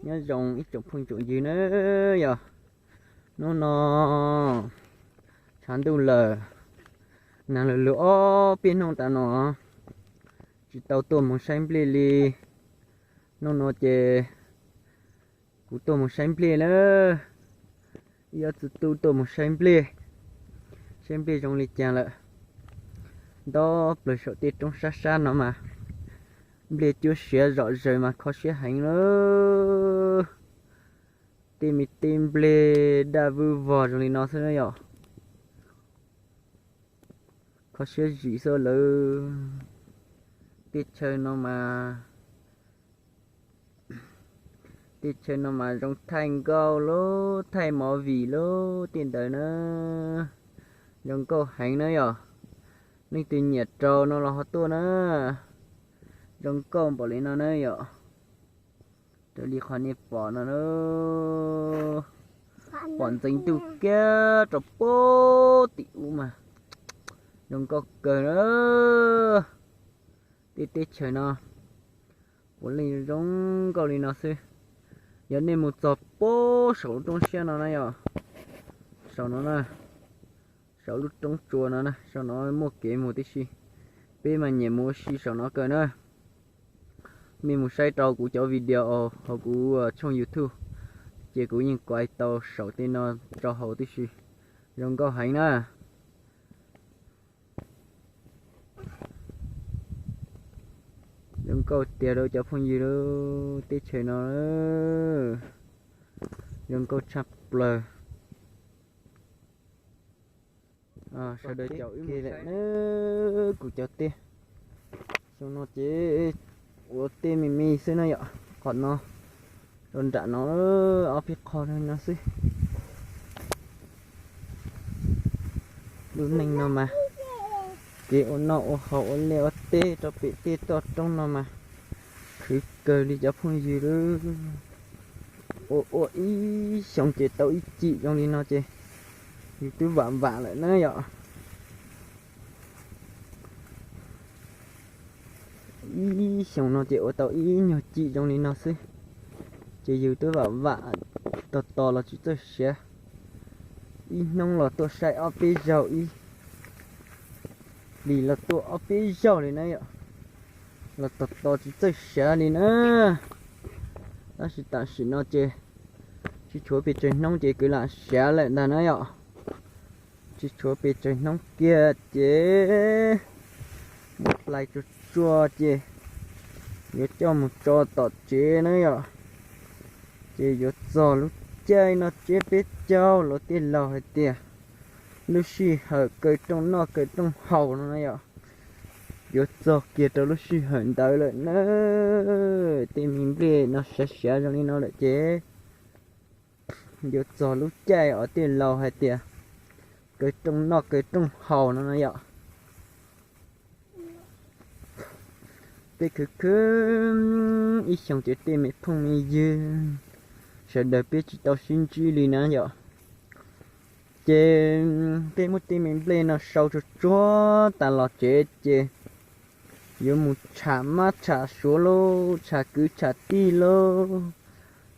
Nyob zoo ib tsoom phooj tsoom ywg na yom. Hnub no tshav ntuj lawm, nag lug lug ob peb hnub tas no tsis tau tuaj moog saib nplej li. Hnub no ces kuv tuaj moog saib nplej lawm, ib ob txwv tub tuaj moog saib nplej, saib nplej zoo li cas lawm. Nto plawg saum tej roob sab sab no mas nplej cuab siav zom zaws mas kho siab heev lawm. Tej me teb nplej daj vwj vog zoo li no xwb na yom. Kho siab zim xwb lawm. Tej chaw no mas, tej chaw no mas zoo thaij nkauj lub, thaij movie lub tej ntawd na. Zoo nkauj heev na yom. Leej twg nyiam rau no los ho tuaj na. Zoo nkauj npaum li no na yom. Raws li qhov nej pom no, pom ntxeev ntuj kiag rau puag tim ub mas zoo nkauj kawg na. Tej teb chaws no puav leej zoo nkauj li no xwb. Yog nej mus txog puag saum lub roob siab no na yom, saum no na, saum lub roob tsua no na, saum no muaj kev mus tib si. Peb mas nyiam mus ua si saum no kawg na. Mej mus saib rau kuv cov video hauv kuv tshooj YouTube, ces kuv yeej kuav tau saum tej no rau hauv tib si. Zoo nkauj heev na. Zoo nkauj tiag rau cov phooj ywg lub teb chaws no. Zoo nkauj tshaj plaws. Sawv daws caum wb mus saib kuv cov teb. Xyoo no ces ua teb me me xwb na yom, qhov no rau nram no ob peb qho no xwb. Lub neej no mas kev ua noj ua haus ua liaj ua teb rau pem tej toj roob no mas khwv kawg li cov phooj ywg lawm. Ua ua ib xyoos ces tau ib cim zoo li no ces yus twb vam vam lawm na yom. Ib xyoos no ces ua tau ib nyuag cim zoo li no xwb, ces yus twb vam vam, tos tos los tsis txawj siav. Ib hnub los tuaj saib ob peb zaug, ib hlis los tuaj ob peb zaug li na yom, los tos tos tsis txawj siav li na. Tab sis tam sim no ces tsis tshuav pes tsawg hnub ces kwv lam siav lawm ntag na yom. Tsis tshuav pes tsawg hnub kiag ces muab plais tsuag tsuag ces yuav coj mus tso tom tsev na yom. Ces yuav txog lub caij no tsiab peb caug luag tej laus hais tias lub sij hawm kaw rooj noj kaw rooj haus no na yom. Yuav txog kiag rau lub sij hawm ntawd lawm na. Tej me nplej no siav siav zoo li no lawm ces yuav txog lub caij uas tej laus hais tias kaw rooj noj kaw rooj haus no na yom. Peb khwv khwv ib xyoos ces tej me phooj me ywg sawv daws peb tsis tau sib ntsib li na yom. Ces peb muab tej me nplej no sau tsuag tsuag tas los tsev ces yuav mus tsham mab tsham suav lauj, tsham kwv tsham tij lauj,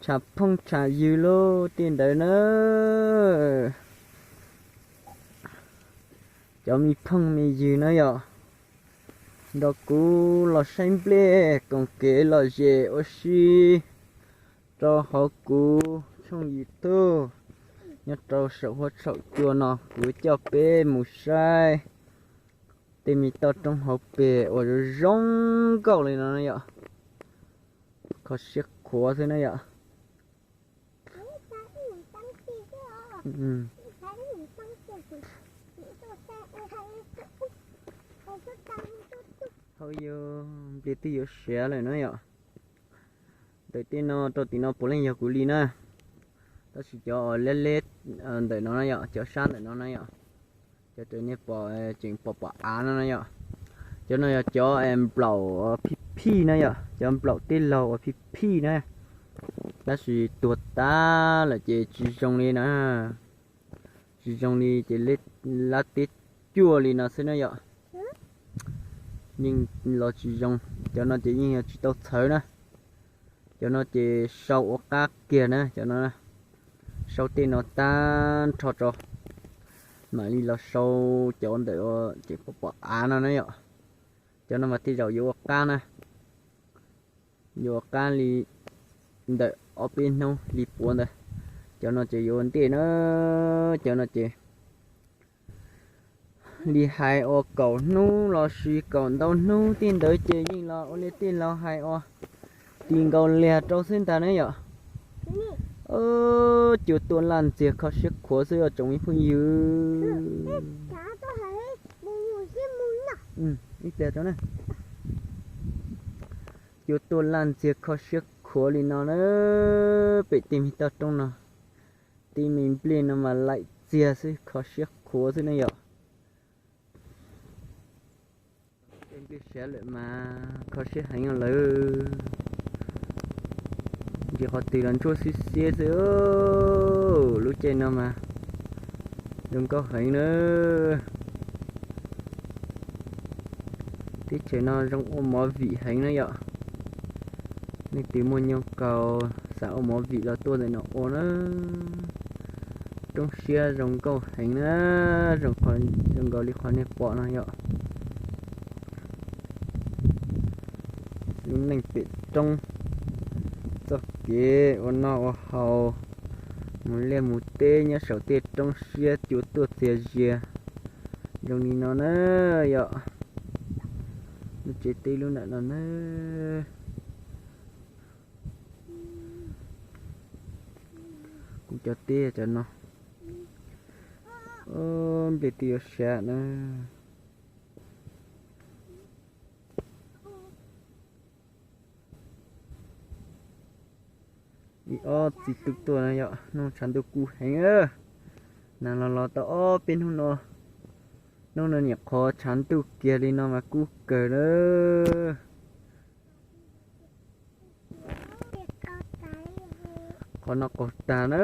tsham phooj tsham ywg lauj tej ntawd na. Cov me phooj me ywg na yom, nrog kuv los saib nplej koom kev lom zem ua si rau hauv kuv tshooj YouTube nyob rau saum huab saum cua no, kuv coj peb mus saib tej me toj roob hauv pes uas zoo zoo nkauj li no na yom. Kho siab khuav xwb na yom. Hauv yus nplej twb yuav siav lawm na yom. Ntawm tej no rau tim no puav leej yog kuv li na. Tab sis cov leb leb ntawm no na yom, cov sab ntawm no na yom, cov raws nej pom tseem pom pom av no na yom. Cov no yog cov nplaum phij phij na yom, cov nplaum tej laug uas phij phij na. Tab sis tuag tag lawm ces tsis zoo li na. Tsis zoo li ces lab teb cuaj li no xwb na yom. Yeej los tsis zoo, cov no ces yeej yog tsis tau txhawv na. Cov no ces sau ua qab kiag na, cov no sau tej no tag nrho tso, mam li los sau cov ntawm ces pom pom av no na yom. Cov no mas tej zaum yuav ua qab na, yuav ua qab li ntawm ob peb hnub li puav ntawd. Cov no ces yuav ua ntej na, cov no ces li hais ua kaum hnub los sis kaum ntau hnub tej ntawd ces yeej los ua li tej laus hais ua ti nkaus liag rau xwb ntag na yom. Cua tuaj laj ntxiag kho siab khuav xwb os tsoom ib phooj ywg. Ib pliag tso na. Cua tuaj laj ntxiag kho siab khuav li no na, pem tej me toj roob no, tej me nplej no mas laim txiag xwb kho siab khuav xwb ne yom. Tej nplej siav lawm mas kho siab heev lawm. Ntsis qhov twg los ntsuab xiab xiab xwb, lub caij no mas zoo nkauj heev na. Teb chaws no zoo ua movie heev na yom. Leej twg muaj nyuj kaus xav ua movie los tuaj ntawm no ua na. Roob siab zoo nkauj heev na, zoo nkaus li qhov nej pom no yom. Lub neej pem roob, txoj kev ua noj ua haus, mus liaj mus teb nyob saum tej roob siab cua tuaj txias zias zoo li no na yom. Lub tsev teb lub nram no na. Kuv cov teb cov no. Nplej twb yuav siav na. Ib ob txiv tub tuaj no yom, hnub tshav ntuj kub heev. Nag los los tau ob peb hnub no, hnub no nyuam qhuav tshav ntuj kiag li no mas kub kawg na. Qhov no qaug tag na.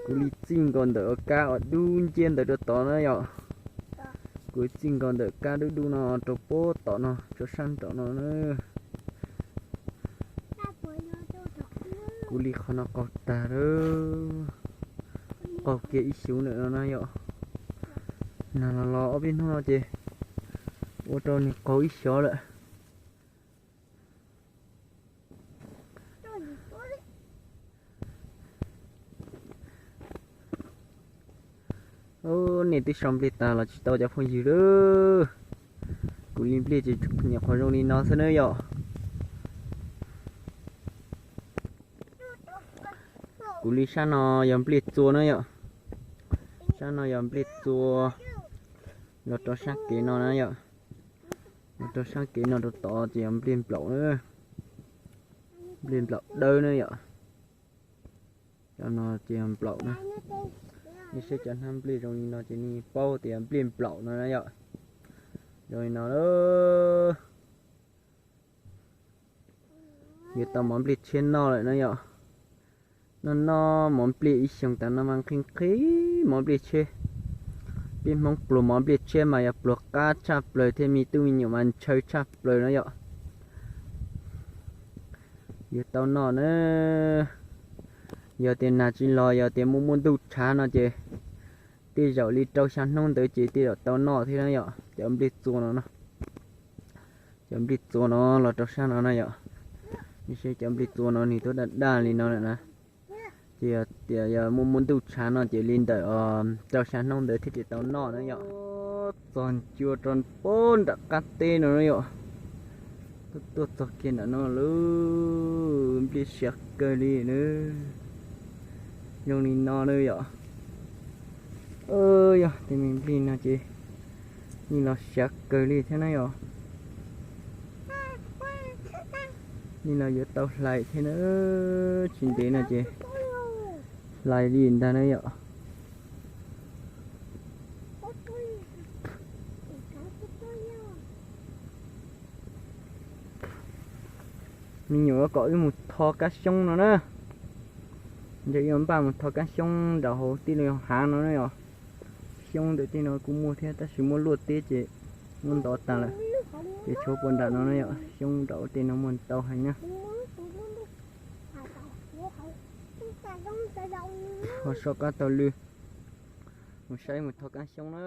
Kuv li txij nkaus ntawm kab uas dub nciab ntawd rau tod na yom. Kuv txij nkaus ntawm kab dub dub no rau pem tom no rau sab nraum no na. Kuv li qhov no qaug tag lawm, qaug kiag ib xyoo ntawm no na yom. Nag los los ob peb hnub no ces ua rau nws qaug ib xyoo lawm. Nej twb sau nplej tag los tsis tau cov phooj ywg lawm. Kuv li nplej ces nyuam qhuav zoo li no xwb na yom. Kuv li sab no yog nplej txua na yom. Sab no yog nplej txua, los rau sab kev no na yom. Los rau sab kev no rau tod ces yog nplej nplaum na. Nplej nplaum dawb na yom. Cov no ces yog nplaum na. Nej saib cov hnab nplej zoo li no ces nej paub tias yog nplej nplaum no na yom. Zoo li no na. Yuav tau mov nplej tshiab noj lawm na yom. Noj noj mov nplej ib xyoos tas no mas nqhis nqhis mov nplej tshiab. Peb Hmoob pluas mov nplej tshiab mas yog pluas qab tshaj plaws thiab me tub me nyuam mas ntshaw tshaj plaws na yom. Yuav tau noj na. Yog tias nag tsis los, yog tias muaj muaj ntuj tshav no ces tej zaum li rau xya hnub ntawd ces tej zaum tau noj thiab na yom. Cov nplej txua no, cov nplej txua no los rau sab no na yom. Nej saib cov nplej txua no nws tuaj daj daj li no lawm na. Ces yog tias yog muaj muaj ntuj tshav no ces li ntawm rau xya hnub ntawd thiaj li tau noj na yom. Txog ncua rau pem nram qab teb no na yom. Tuaj txog kiag nram no lawm, nplej siav kawg li na. Zoo li no na yom. Yog tej me nplej no ces yeej los siav kawg li thiab na yom. Nej los yuav tau hlais thiab na, tsis ntev no ces hlais li ntag na yom. Me nyuam kom wb mus tho kab xyoob no na. Ntshe yuav npaj mus tho kab xyoob nram hauv tij laug hav no na yom. Xyoob ntawm tej no kuj muaj thiab tab sis muab luaj teb ces muab ntov tas lawm. Ces tshuav puag nram no na yom, xyoob nram ua tej no muaj ntau heev na. Ho soj qab taug lw, mus saib mus thov kaab xyoob na.